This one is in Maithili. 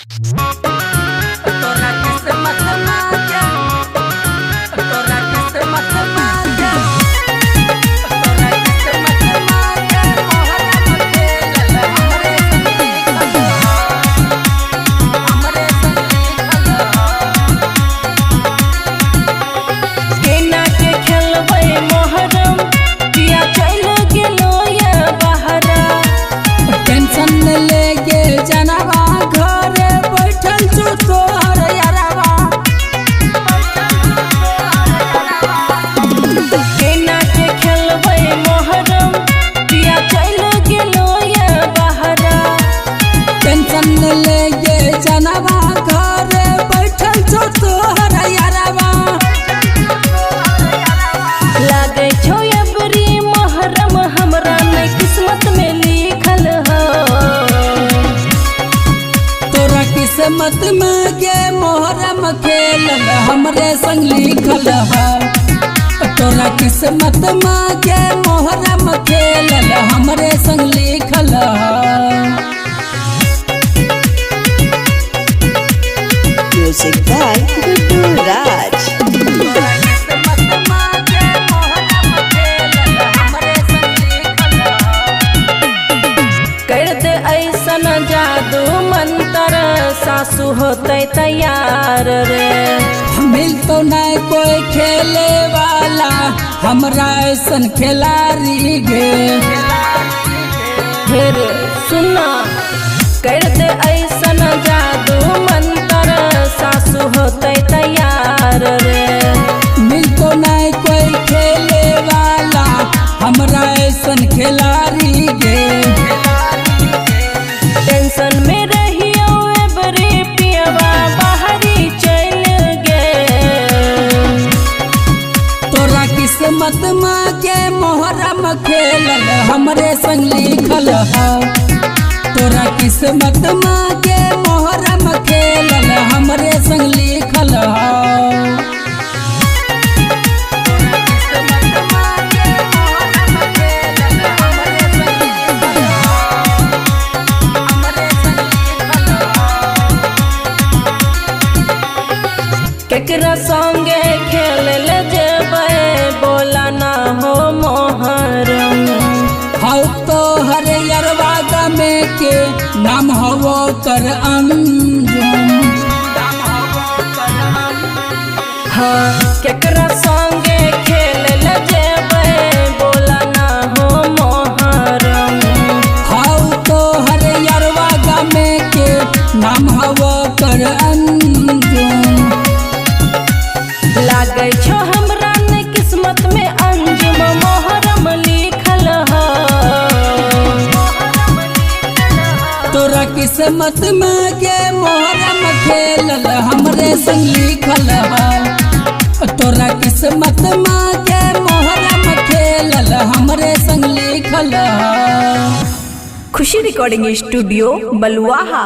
तोरा किस्मत में के, तोरा किस्मत में के, तोरा किस्मत में के मोहरम खेलल हमरे संग लिखल ह, हमरे संग लिखल ह। केना के खेलबै मोहरम, पिया चल गेलो ये बहरा। टेंशन न लेके जनवा घरे बैठल छौ तोहर यारवा। केना के खेलबै मोहरम, पिया चल गेलो ये बहरा। टेंशन न लेके जनवा घरे बैठल छौ तोहर यारवा। लागै छौ अबरी मोहरम हमरा नै किस्मत में लिखल हो। तोरा किस्मत में के मोहरम खेलल हमरे संग लिखल ह। तोरा किस्मत में के मोहरम खेलल हमरे संग लिखल ह। Music by Guddu Raj. तोरा किस्मत में के मोहरम खेलल हमरे संग लिखल ह। कर दे ऐसन जादू मंतर, सासू होतै तैयार रे। मिल तो नहीं कोई खेले वाला हमरा ऐसन खिलाड़ी गे। फिर सुना, कर दे ऐसन जादू मंतर, सासू होतै तैयार रे। मिल तो नहीं कोई खेले वाला हमरा ऐसन खिलाड़ी गे। टेंशन में रहियो एबरे पियवा बाहरी चल गे। तोरा किस्मत में के मोहरम खेलल हमरे संग लिखल ह। तोरा किस्मत में के मोहरम खेलल हमरे संग लिखल ह। केकरा संगे खेल ले जेबै बोला ना हो मोहरम। हौ तो हर यरवा गमे के नाम हवो कर अंजुम। हाँ, केकरा संगे खेल ले जेबै बोला ना हो मोहरम। हौ तो हर यरवा गमे के नाम हवो कर अंजुम। लागै छौ हमरा ने किस्मत में अंजुम मोहरम लिखल हो। तोरा किस्मत में के मोहरम खेलल हमरे संग लिखल ह। तोरा किस्मत में के मोहरम खेलल हमरे संग लिखल ह। खुशी रिकॉर्डिंग स्टूडियो बलुआहा।